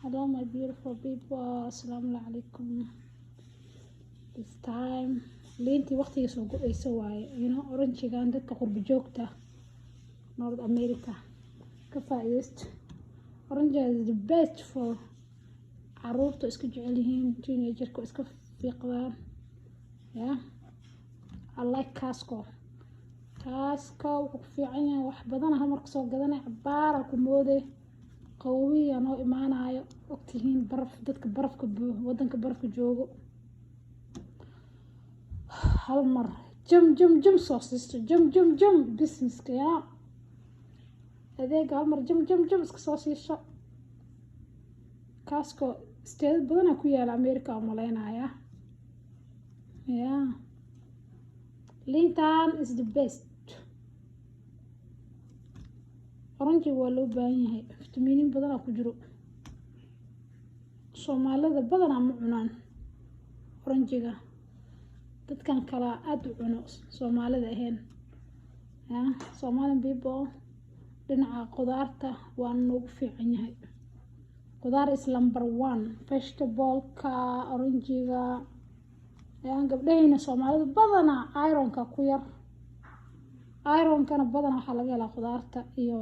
Hello, my beautiful people. Assalamu alaikum. It's time. Liintii waqtiga soo go-eysa waaye. Oranjigan dadka qurbo joogta North America ka faa'iidaysto. Orange is the best for caruurta isku jecel yihiin, teenagerka iska fiiqdaan. Yeah. I like Costco. Costco wuxuu ku fiican yahay wax badan hal mar kasoo gadanay, cabaara ku mooday, qabowiya noo imaanayo. Ogtihiin baraf, dadka barafka, wadanka barafka joogo, hal mar jam jam jam soo siisto, jam jam jam businesska yaa adeega, hal mar jam jam jam iska soo siiso. Costco isteedad badanaa ku yaala America oo maleynaya. Yeah, liintan is the best. Oranjiga waa loo baahan yahay, fitamiinin badanaa ku jiro. Soomaalida badanaa ma cunaan oranjiga, dadkan kalaa aada u cuno, Soomaalida ahayn. Ya, Somalian people, dhinaca qudaarta waa noogu fiican yahay. Qudaar is number one, vegetable-ka, oranjiga. Ya, gabdhahayna Soomaalida badanaa ironka ku yar. Ironkana badanaa waxaa laga helaa qudaarta iyo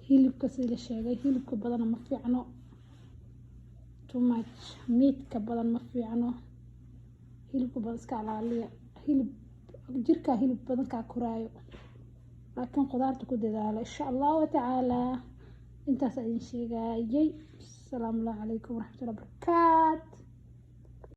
hilibka. Sida la sheegay, hilibka badana ma fiicno, too much meatka badan ma fiicno. Hilibka badan iska ilaaliya, hilib jirkaa hilib badan kaa koraayo, laakiin qudaarta ku dadaalo, insha Allahu tacaala. Intaas idin sheegayay. Asalaamu calaykum waraxmatullahi wabarakaat.